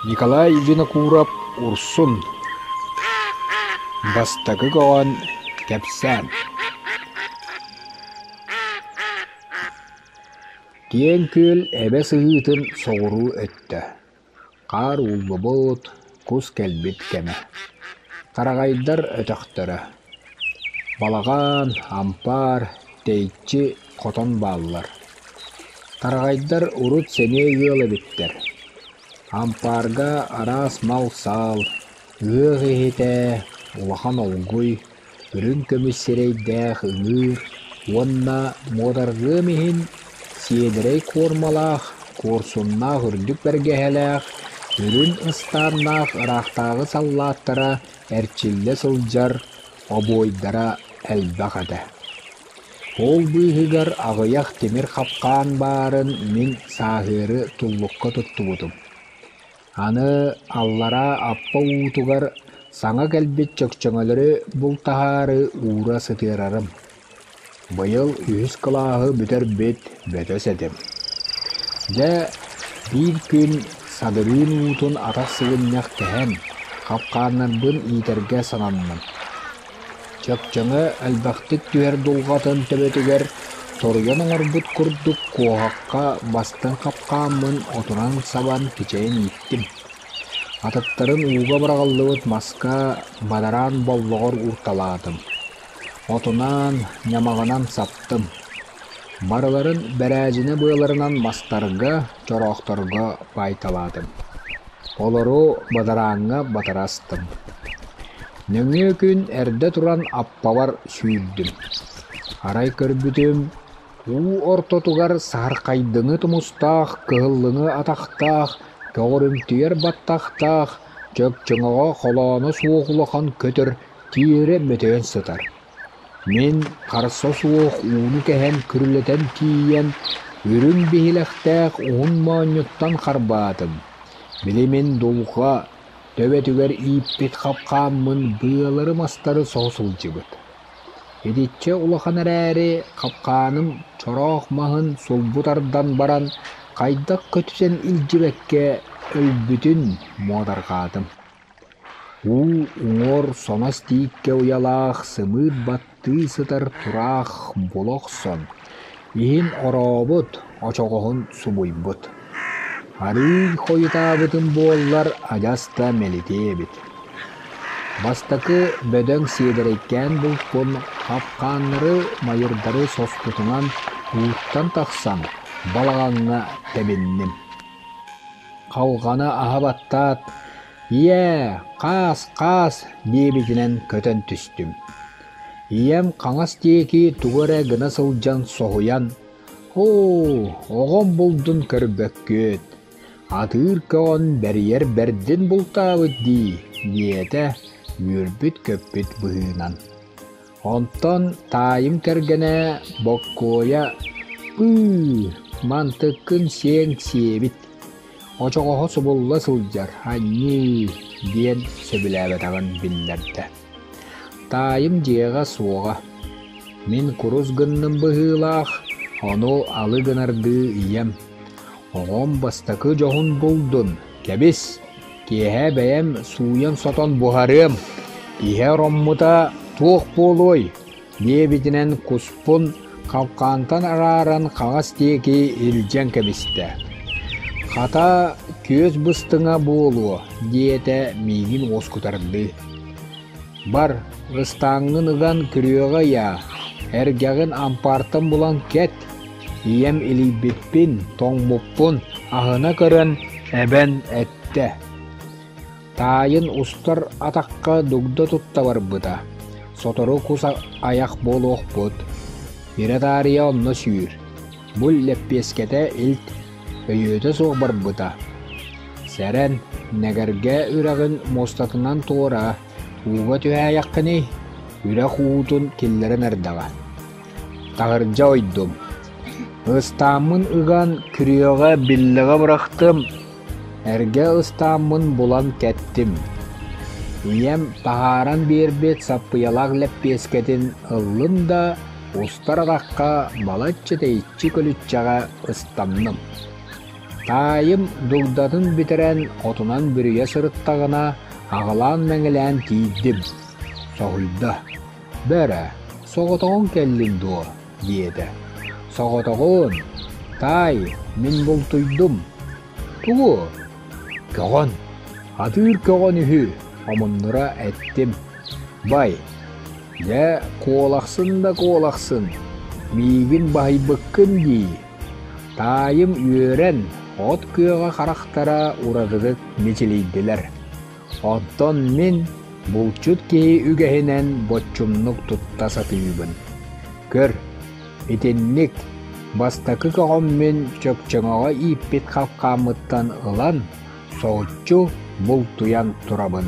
Николай Винокуров Урсун Бастакы көҕөн кэпсээн Киэҥ күөл эбэ сыһыытын соҕуруу өттө Хаар ууллубут, кус кэлбит кэмэ. Тараҕайдар өтөхтөрө. Балаҕан, ампаар, тэйиччи хотон бааллар. Тараҕайдар урут сэниэ ыал эбиттэр. Ампаарга араас мал-сал, ыһыах иһитэ, улахан олгуй, үрүҥ көмүс сирэйдээх ыҥыыр уонна муодаргыам иһин сиэдэрэй куормалаах, куорсуннаах үрдүк бэргэһэлээх, үрүҥ ыстааннаах ыраахтааҕы саллааттара эрчиллэ сылдьар обуойдара элбэх этэ. Ол быыһыгар аҕыйах тимир хапкаан баарын мин сааһыары туллукка туттубутум. Аны аллараа аппа уутугар саҥа кэлбит чөкчөҥөлөрү бултаһаары уура сытыарарым. Быйыл үһүс кылааһы бүтэрбит бөтөс этим. Дьэ, биир күн садырыын уутун атах сыгынньах кэһэн, хапкааннарбын иитэргэ сананным. Чөкчөҥө элбэхтик түһэр дулҕатын төбөтүгэр соруйан оҥорбут курдук куоһахха бастыҥ хапкааммын отунан сабан кичэйэн ииттим. Атыттарын ууга быраҕыллыбыт маска бадараан боллоҕор уурталаатым. Отунан, ньамаҕынан саптым. Барыларын бэрээдьинэ быаларынан мастарга, чороохторго баайталаатым. Олору бадарааҥҥа батара астым. Нөҥүө күн эрдэ туран аппабар сүүрдүм. Арай көрбүтүм, уу ортотугар саһархайдыҥы тумустаах, кыһыллыҥы атахтаах, көҕөрүмтүйэр баттахтаах, чөкчөҥөҕө холооно суох улахан көтөр тиэрэ мөтөйөн сытар. Мин харса суох ууну кэһэн күрүлэтэн тиийэн, үрүҥ биһилэхтээх уһун моонньуттан харбаатым. Били мин дулҕа төбөтүгэр ииппит хапкааммын быалары-мастары соһо сылдьыбыт. Итиччэ улахан эрээри хапкааным чороох маһын сулбу тардан баран хайдах көтүтэн илдьибэккэ өлбүтүн муодарҕаатым. Уу уҥуор сонос тииккэ уйалаах сымыыт баттыы сытар тураах була охсон, иһин орообут, очоҕоһун субуйбут. Арыый хойутаабытым буоллар адьас да мэлитиэ эбит. Бастакы бөдөҥ сиэдэрэйкээн булпун хапкааннары, майырдары соспутунан ууттан тахсан балаҕаҥҥа тэбинним. Халҕаны аһа баттаат, «Ийээ, хаас, хаас!» диэбитинэн көтөн түстүм. Ийэм хаҥас диэки тугу эрэ гына сылдьан соһуйан, «Оо, оҕом булдун көрбөккүт, атыыр көҕөн бэрийэр бэрдин бултаабыт дии» диэтэ үөрбүт-көппүт быһыынан. Онтон таайым кэргэнэ Боккуойа «Ыы, мантыккын сиэҥ сиэбит, очоҕоһо субулла сылдьар, анньыы» диэн сөбүлээбэтэҕин биллэрдэ. Таайым дьиэҕэ суоҕа. Мин курус гынным быһыылаах, ону алы гынардыы ийэм «Оҕом бастакы дьоһун булдун, кэбис, Киэһэ бэйэм сууйан-сотон буһарыам, иһэ ороммута туох буолуой?» диэбитинэн куспун халкаантан арааран хаҥас диэки илдьэн кэбистэ. «Хата, күөс быстыҥа буолуо» диэтэ миигин уоскутардыы. «Бар, ыстааҥҥын ыган күрүөҕэ ыйаа, эргэҕин ампаартан булан кэт» Ийэм илийбиппин, тоҥмуппун аһына көрөн, эбэн эттэ. Таайын устар атахха дугда тутта барбыта. Сотору кус айах буолуохпут. Ирэ таарыйа онно сүүр. Бу лэппиэскэтэ илт, өйүөтэ суох барбыта. Сэрэн, Нэгэргэ үрэҕин муостатынан туора, ууга түһээйэххиний, үрэх уутун киллэрэн эрдэҕэ. Таһырдьа ойдум. Ыстааммын ыган күрүөҕэ биллэҕэ бырахтым, эргэ ыстааммын булан кэттим. Ийэм таһааран биэрбит саппыйалаах лэппиэскэтин ыллым да, устар атахха балачча тэйиччи көлүччэҕэ ыстанным. Таайым дугдатын бүтэрэн отунан бүрүйэ сырыттаҕына аҕылаан-мэҥилээн тиийдим. Соһуйда: «Бөрө, соҕотоҕун кэллиҥ дуо?» диэтэ. «Соҕотоҕун, таай, мин бултуйдум». «Тугу?» «Көҕөн, атыыр көҕөн үһү», омуннура эттим. «Бай, дьэ, куолахсын да куолахсын, миигин баһыйбыккын дии» Таайым үөрэн, от күөҕэ харахтара уратытык мичилийдилэр. Оттон мин булчут киһи үгэһинэн боччумнук тутта сатыыбын. Көр, итинник бастакы көҕөммүн чөкчөҥөҕө ииппит хапкааммыттан ылан, соһуччу бултуйан турабын.